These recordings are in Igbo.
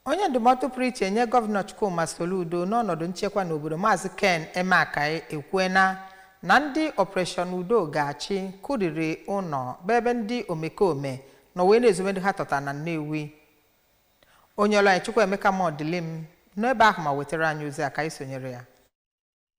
Onye ndụmọdụ pụrụ iche nye Gọvanọ Chukwuma Soludo n'ọnọdụ nchekwa n'obodo, Maazị Ken Emeakayi, ekwuena na ndị Operation Udo Ga-achị kụriri ụlọ bụ ebe ndị omekome nọ wee na-ezobe ndị ha tọtara na Nnewi. Onye ọrụ anyị, Chukwuemeka Modilim, nọ ebe ahụ ma wetara anyị ozi a ka anyị sonyere ya.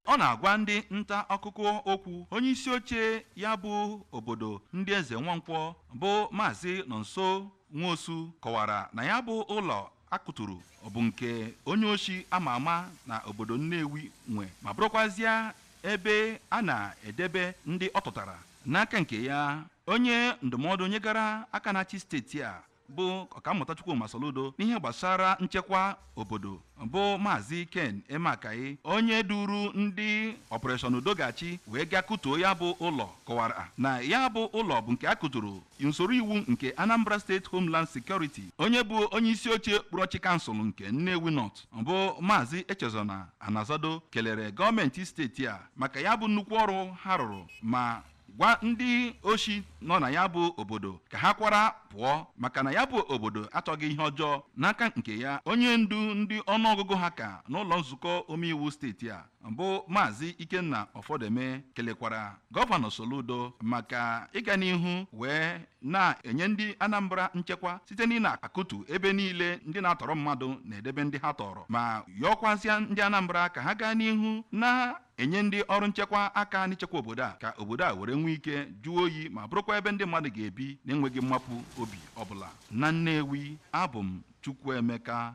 Ọ na-agwa ndị nta akụkọ okwu, onye isi oche ya bụ obodo ndị eze Nwankwọ, bụ Maazị Nonso Nwosu, kọwara na ya bụ ụlọ akụturu bụ nke onye oshi ama ama na obodo Nnewi nwe, ma bụrụkwazịa ebe a na-edebe ndị ọ tụtara. N'aka nke ya, onye ndụmọdụ nyegara aka na-achị steeti a, bụ Ọkammụta Chukwuma Soludo, n'ihe gbasara nchekwa obodo, bụ Maazị Ken Emeakayi, onye duru ndị Operation Udo Ga-achị wee gaa kụtuo ya bụ ụlọ, kọwara na ya bụ ụlọ bụ nke a kụturu usoro iwu nke Anambra State Homeland Security. Onye bụ onye isi oche okpuruọchị kansụl nke Nnewi North, bụ Maazị Echezona Anazado, kelere gọọmenti steeti a maka ya bụ nnukwu ọrụ ha rụrụ, ma gwa ndị oshi nọ na ya bụ obodo ka ha kwara pụọ, maka na ya bụ obodo achọghị ihe ọjọọ. N'aka nke ya, onye ndu ndị ọnụọgụgụ ha ka n'ụlọ nzukọ omeiwu steeti a, bụ Maazị Ikenna Ọfọdeme, kelekwara Gọvanọ Soludo maka ịga n'ihu wee na-enye ndị Anambra nchekwa site n'ị na-akụtu ebe niile ndị na-atọrọ mmadụ na-edebe ndị ha tọrọ, ma yọọkwazịa ndị Anambra ka ha gaa n'ihu na-enye ndị ọrụ nchekwa aka n'ichekwa obodo a, ka obodo a were nwee ike jụọ oyi ma bụrụkwa ebe ndị mmadụ ga-ebi na-enweghị mmapụ obi ọbụla. Na Nnewi, abụ m Chukwuemeka.